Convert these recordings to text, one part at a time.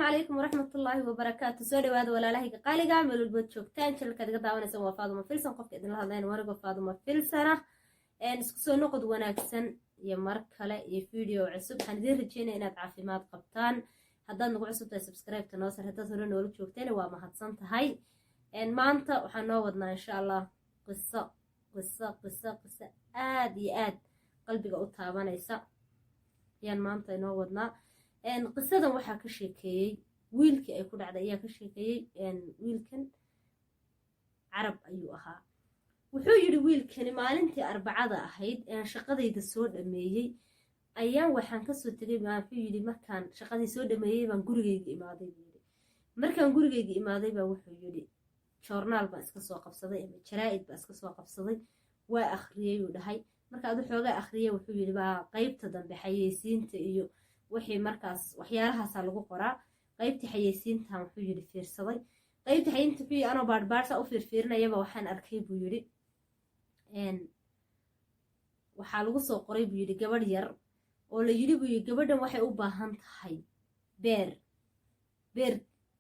Calaykum waraxmatullaahi wabarakaatu. Soo dhawaada, walaalahayga qaaliga, meel walbood joogtaan. Channelkaad iga daawanaysan waa Faaduma Filsan. Qofka idinla hadlayan wanigo Faaduma Filsana. Isku soo noqod wanaagsan iyo mar kale iyo video cusub. Waxaan idiin rajeynaya inaad caafimaad qabtaan. Haddaad nagu cusub tahay, subscribe-ta noo sar. Haddaad hore noola joogtayna, waa mahadsan tahay. Maanta waxaan noo wadnaa, insha Allah, qiso qiso qiso qiso aad iyo aad qalbiga u taabanaysa ayaan maanta inoo wadnaa. Qisadan waxaa ka sheekeeyey wiilkii ay ku dhacday ayaa ka sheekeeyey. Wiilkan Carab ayuu ahaa. Wuxuu yidhi wiilkani, maalintii Arbacada ahayd een shaqadayda soo dhameeyey ayaan waxaan kasoo tegay. Wuxuu yidhi, markaan shaqadii soo dhameeyey baan gurigayga imaaday, buu yidhi. Markaan gurigayga imaaday baa, wuxuu yidhi, joornaal baan iska soo qabsaday ama jaraa'id baan iska soo qabsaday. Waa akhriyey, uu dhahay. Marka adu xoogaa akhriyay, wuxuu yidhi, baa qeybta dambe xayeysiinta iyo wixii markaas waxyaalahaasaa lagu qoraa. Qaybtii xayeysiintan, wuxuu yidhi, fiirsaday. Qaybtii xayeysiinta, wuxuu yidhi, anoo baadhbaadhsa u fiirfiirinayaba waxaan arkay, buu yidhi, waxaa lagu soo qoray, buu yidhi, gabadh yar oo la yidhi, buu yidhi, gabadhan waxay u baahan tahay beer, beer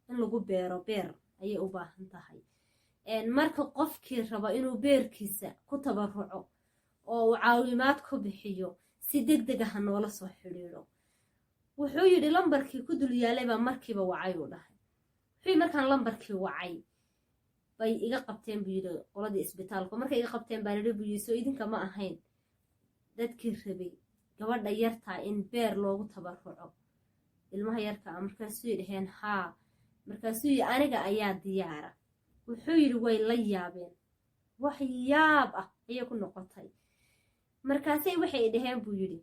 in lagu beero, beer ayay u baahan tahay. Marka qofkii raba inuu beerkiisa ku tabaruco oo uu caawimaad ku bixiyo, si deg deg ah noola soo xidhiidho. Wuxuu yidhi, lambarkii ku dul yaalay baa markiiba wacay, uu dhahay. Wuxuu yidhi, markaan lambarkii wacay bay iga qabteen, buu yidhi, qoladii isbitaalku. Markay iga qabteen baan idhi, buu yidhi, soo idinka ma ahayn dadkii rabay gabadha yartaa in beer loogu tabaruco, ilmaha yarka ah? Markaasuu dhaheen, haa. Markaasuu yidhi, aniga ayaa diyaara. Wuxuu yidhi, way la yaabeen, wax yaab ah ayay ku noqotay. Markaasay waxay dhaheen, buu yidhi,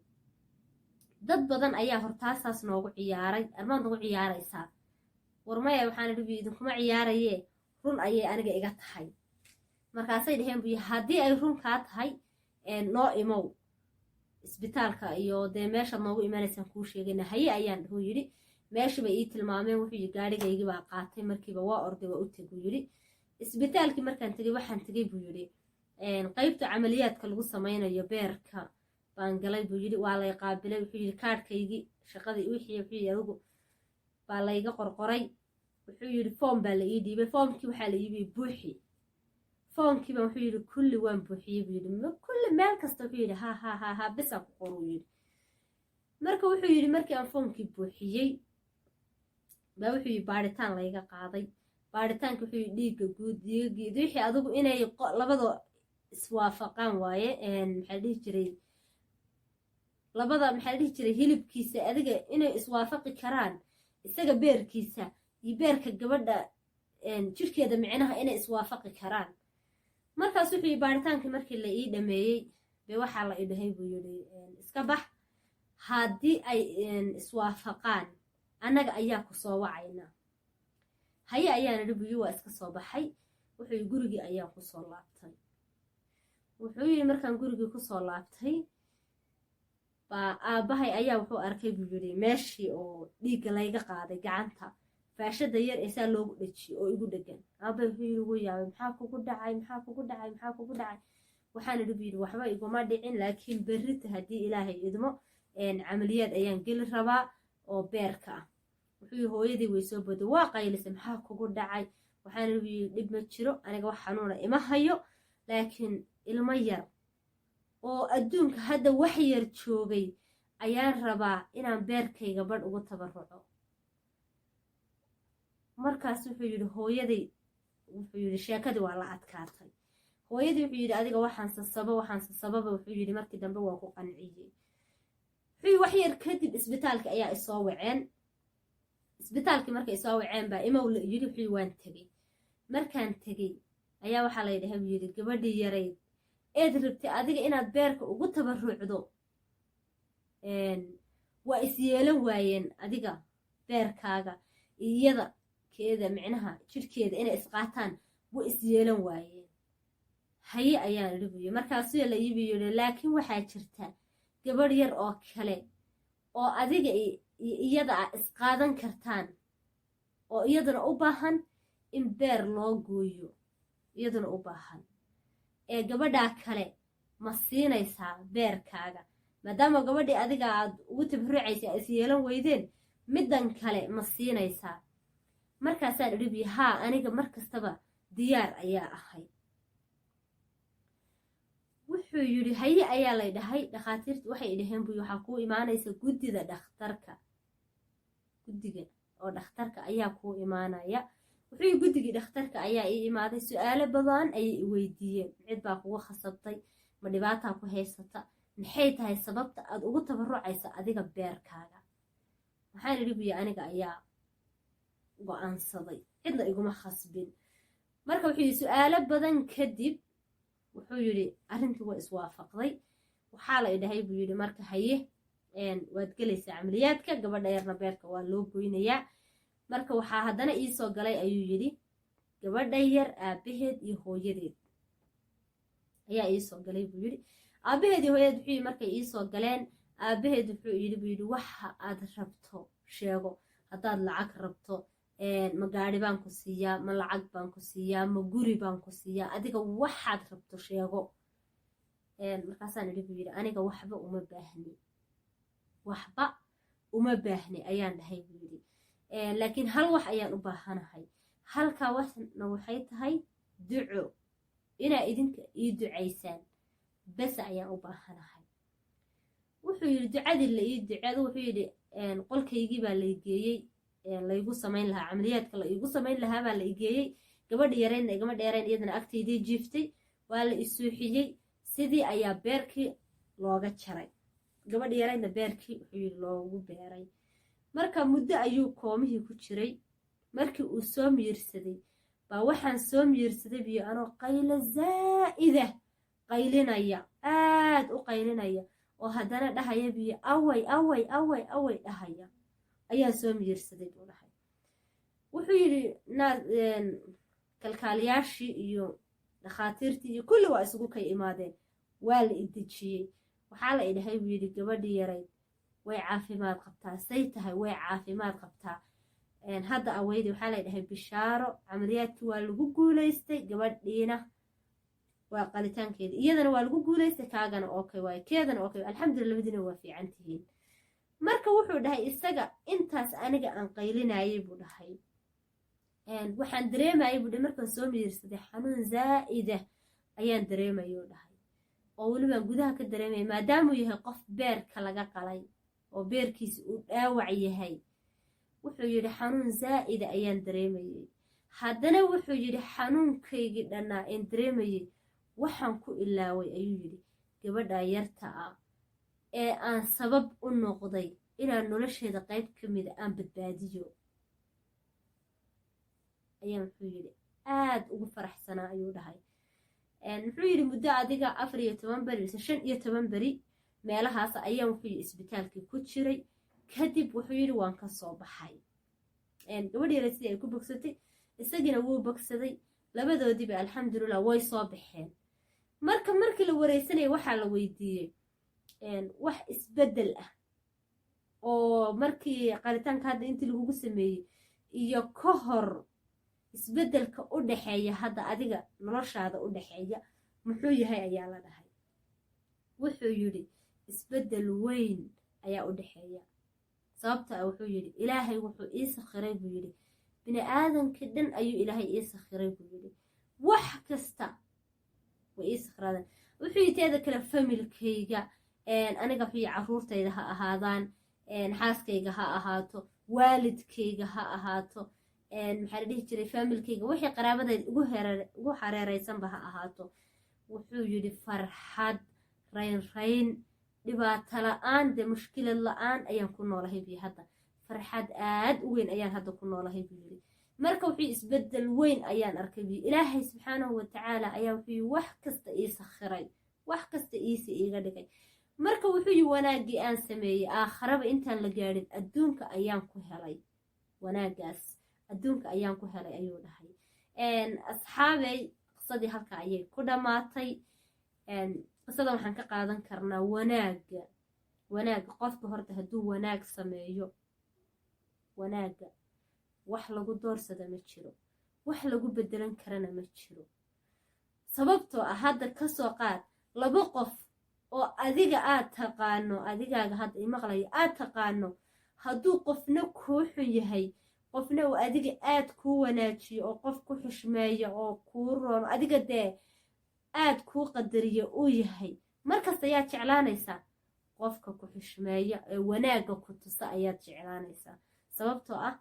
dad badan ayaa hortaasaas noogu ciyaaray, armaad nagu ciyaaraysaa? War maya, waxaan idhi, idinkuma ciyaarayee, run ayay aniga iga tahay. Markaasay dhaheen, buu yidhi, haddii ay run kaa tahay, noo imow isbitaalka iyo dee meeshaad noogu imanaysaan kuu sheegayna. Haye, ayaan dhahuu yidhi. Meeshii bay ii tilmaameen. Wuxuu yidhi, gaadhigaygii baa qaatay markiiba, waa orday, waa u teguu yidhi isbitaalkii. Markaan tegey, waxaan tegey, buu yidhi, qaybta camaliyaadka lagu samaynayo beerka baan galay, buu yidhi. Waa lay qaabilay. Wuxuu yidhi, kaadhkaygii shaqadii wixii, wuxuu yidhi, adigu baa layga qorqoray. Wuxuu yidhi, foom baa la ii dhiibay. Foomkii waxaa la iibiyey buuxi. Foomkiiba, wuxuu yidhi, kulli waan buuxiyey, buu yidhi, kulli meel kasta. Wuxuu yidhi, ha ha ha ha, bisaa ku qoruu yidhi. Marka wuxuu yidhi, markii aan foomkii buuxiyey baa, wuxuu yidhi, baaritaan layga qaaday. Baaritaanka, wuxuu yidhi, dhiigga guud, dhiigagii, wixii adigu inay labada iswaafaqaan waaye. Maxaa la dhihi jiray, labada, maxaa la dhihi jiray, hilibkiisa adiga inay iswaafaqi karaan, isaga beerkiisa iyo beerka gabadha jirkeeda, micnaha inay iswaafaqi karaan. Markaas, wuxuu yidhi, baaritaankii markii la ii dhameeyey be waxaa la idhahay, buu yidhi, iska bax. Haddii ay iswaafaqaan, annaga ayaa ku soo wacayna. Haye, ayaan idhi, buu yidhi. Waa iska soo baxay. Wuxuu yidhi, gurigii ayaan kusoo laabtay. Wuxuu yidhi, markaan gurigii kusoo laabtay baa aabbahay ayaa wuxuu arkay, buu yidhi, meeshii oo dhiigga layga qaaday gacanta, faashada yar ee saa loogu dhejiyey oo igu dhegan. Aabbahay, wuxuu yidhi, ugu yaabay, maxaa kugu dhacay? Maxaa kugu dhacay? Maxaa kugu dhacay? Waxaan idhi, buu yidhi, waxba iguma dhicin, laakiin berrita haddii Ilaahay idmo camaliyaad ayaan geli rabaa oo beerka ah. Wuxuu yidhi, hooyadii way soo boday, waa qaylisay, maxaa kugu dhacay? Waxaan idhi, buu yidhi, dhib ma jiro, aniga wax xanuuna ima hayo, laakiin ilmo yar oo adduunka hadda wax yar joogay ayaan rabaa inaan beerkayga badh ugu tabaruco. Markaas, wuxuu yidhi, hooyaday, wuxuu yidhi, sheekadii waa la adkaatay. Hooyadii, wuxuu yidhi, adiga waxaan sasabo, waxaan sasababa, wuxuu yidhi, markii dambe waa ku qanciyey. Wuxuu yidhi, wax yar kadib isbitaalka ayaa isoo waceen. Isbitaalkii markay isoo waceen baa imow la yidhi. Wuxuu yidhi, waan tegey. Markaan tegey ayaa waxaa la yidhaha, buu yidhi, gabadhii yarayd eed rabtay adiga inaad beerka ugu tabarucdo waa is yeelan waayeen, adiga beerkaaga iyada keeda, micnaha jidhkeeda inay isqaataan waa is yeelan waayeen. Haye, ayaan idhi, buu yidhi. Markaasuu la iibi yidhi, laakiin waxaa jirta gabadh yar oo kale oo adiga iyo iyada ah isqaadan kartaan, oo iyaduna u baahan in beer loo gooyo, iyaduna u baahan. Ee gabadhaa kale ma siinaysaa beerkaaga, maadaama gabadhii adiga aad ugu tabarucaysa is yeelan weydeen? Middan kale ma siinaysaa? Markaasaan idhi buyi, haa, aniga mar kastaba diyaar ayaa ahay. Wuxuu yidhi, haye ayaa lay dhahay. Dhakhaatiirtu waxay dhaheen buyi, waxaa kuu imaanaysa guddida dhakhtarka, guddiga oo dhakhtarka ayaa kuu imaanaya. Wuxuu yidhi, guddigii dhakhtarka ayaa ii imaaday. Su-aalo badan ayay i weydiiyeen. Cid baa kugu khasabtay? Ma dhibaataa ku haysata? Maxay tahay sababta aad ugu tabarucaysa adiga beerkaaga? Waxaan idhi buyi, aniga ayaa go-aansaday, cidna iguma khasbin. Marka wuxuu yidhi, su-aalo badan kadib, wuxuu yidhi, arrintii waa iswaafaqday. Waxaa la idhahay buu yidhi, marka haye, waad gelaysaa camaliyaadka, gabadha yarna beerka waa loo goynayaa. Marka waxaa haddana iisoo galay, ayuu yidhi, gabadha yar aabaheed iyo hooyadeed ayaa iisoo galay, buu yidhi. Aabaheed iyo hooyadeed, wuxuu yidhi, markay iisoo galeen, aabaheed wuxuu yidhi, buu yidhi, waxa aad rabto sheego. Haddaad lacag rabto, ma gaari baan ku siiyaa? Ma lacag baan ku siiyaa? Ma guri baan ku siiyaa? Adiga waxaad rabto sheego. Markaasaan idhi, buu yidhi, aniga waxba uma baahni, waxba uma baahni ayaan dhahay, buu yidhi, laakiin hal wax ayaan u baahanahay. Halkaa waxna waxay tahay duco, inaa idinka ii ducaysaan bes ayaan u baahanahay. Wuxuu yidhi, ducadii la ii duceedu, wuxuu yidhi, qolkaygii baa lay geeyey laygu samayn lahaa camaliyaadka, la iigu samayn lahaa baa la igeeyey. Gabadha yareydna igama dheerayn, iyadana agtaydii jiiftay. Waa la isuuxiyey, sidii ayaa beerkii looga jaray. Gabadha yareydna beerkii, wuxuu yidhi, loogu beeray. Marka muddo ayuu koomihii ku jiray. Markii uu soo miyirsaday baa, waxaan soo miyirsaday biyo anoo qaylo zaa'ida qaylinaya, aad u qaylinaya, oo haddana dhahaya biyo, away, away, away, away dhahaya ayaan soo miyirsaday, buu dhahay. Wuxuu yidhi, kalkaaliyaashii iyo dhakhaatiirtii iyo kulli waa isugu kay imaadeen. Waa la idejiyey. Waxaa la idhahay, buu yidhi, gabadhii yarayd way caafimaad qabtaa. Say tahay? Way caafimaad qabtaa hadda aweydi. Waxaa la dhahay, bishaaro, camaliyaadkii waa lagu guulaystay, gabadhiina waa qalitaankeeda, iyadana waa lagu guulaystay, kaagana okay waayo, keedana okay, alxamdulillah, labadiina waa fiican tihiin. Marka wuxuu dhahay, isaga intaas aniga aan qaylinayay, buu dhahay, waxaan dareemayay, buu dhahay, markaan soo miyirsaday xanuun zaa'ida ayaan dareemayuu dhahay, oo welibaan gudaha ka dareemaya, maadaamuu yahay qof beerka laga qalay oo beerkiisa uu dhaawac yahay. Wuxuu yidhi, xanuun zaa'ida ayaan dareemayay. Haddana wuxuu yidhi, xanuunkaygii dhannaa een dareemayay waxaan ku ilaaway, ayuu yidhi, gabadha yarta ah ee aan sabab u noqday inaan nolosheeda qayb ka mida aan badbaadiyo ayaan, wuxuu yidhi, aad ugu faraxsanaa, ayuu dhahay. Wuxuu yidhi, muddo adiga 14 beri mise 15 beri meelahaas ayaan, wuxuu yidhi, isbitaalkii ku jiray. Kadib wuxuu yidhi, waan ka soo baxay. Gabadh yara sidii ay ku bogsatay, isagiina wuu bogsaday, labadoodiiba alxamdulilah way soo baxeen. Marka markii la wareysanaya, waxaa la weydiiyey wax isbeddel ah oo markii qalitaanka hadda intii lagugu sameeyey iyo ka hor isbeddelka u dhexeeya, hadda adiga noloshaada u dhexeeya muxuu yahay, ayaa la dhahay. Wuxuu yidhi, isbeddel weyn ayaa u dhexeeya, sababta ah, wuxuu yidhi, Ilaahay wuxuu ii sakhiray, buu yidhi, bini aadamka dhan ayuu Ilaahay ii sakhiray, buu yidhi. Wax kasta way ii sakhiraadeen. Wuxuu yidhi, teeda kale familkayga aniga, wuxuu yidhi, carruurtayda ha ahaadaan, xaaskayga ha ahaato, waalidkayga ha ahaato, maxaa la dhihi jiray, familkayga, wixii qaraabadayda ugu xareeraysanba ha ahaato. Wuxuu yidhi, farxad, raynrayn, dhibaato la-aan, dee mushkilad la-aan ayaan ku noolahay biyo hadda. Farxad aad u weyn ayaan hadda ku noolahay, buu yidhi. Marka wuxuu isbeddel weyn ayaan arkay biyo. Ilaahay subxaanahu watacaala ayaa, wuxuu yidhi, wax kasta ii sakhiray, wax kasta iisi iiga dhigay. Marka wuxuu yidhi, wanaaggii aan sameeyey aakharaba intaan la gaadhin adduunka ayaan ku helay, wanaaggaas adduunka ayaan ku helay, ayuu dhahay. Asxaabey, qisadii halka ayay ku dhammaatay. Qisada waxaan ka qaadan karnaa wanaagga. Wanaagga qofka horta hadduu wanaag sameeyo, wanaagga wax lagu doorsada ma jiro, wax lagu bedelan karana ma jiro. Sababtoo ah, hadda kasoo qaad laba qof oo adiga aad taqaano, adigaaga hadda imaqlayo aad taqaano, Hadduu qofna kuu xun yahay, qofna uu adiga aad kuu wanaajiyo oo qof ku xushmeeyo oo kuu roon, adiga dee aad kuu qadariyo uu yahay, markasta ayaad jeclaanaysaa qofka ku xushmeeya ee wanaagga ku tusa ayaad jeclaanaysaa. Sababtoo ah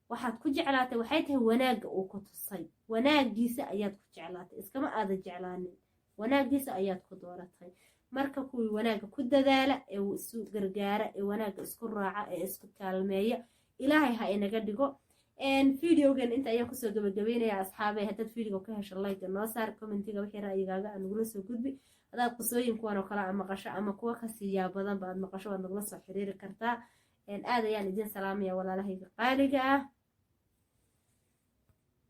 waxaad ku jeclaatay waxay tahay wanaagga uu ku tusay. Wanaaggiisa ayaad ku jeclaatay, iskama aadan jeclaanin, wanaaggiisa ayaad ku dooratay. Marka kuwii wanaagga ku dadaala ee isu gargaara ee wanaagga isku raaca ee isku kaalmeeya, Ilaahay ha inaga dhigo. Videogan inta ayaan kusoo gabagabeynaya, asxaabay. Haddaad videoga ka hesho, like noo saar, commentiga wixii ra'yigaaga aan nagula soo gudbi. Haddaad qisooyin kuwan oo kale a maqasho ama kuwa kasii yaa badanba aad maqasho, waad nagula soo xiriiri kartaa. Aad ayaan idin salaamaya, walaalahayga qaaliga ah.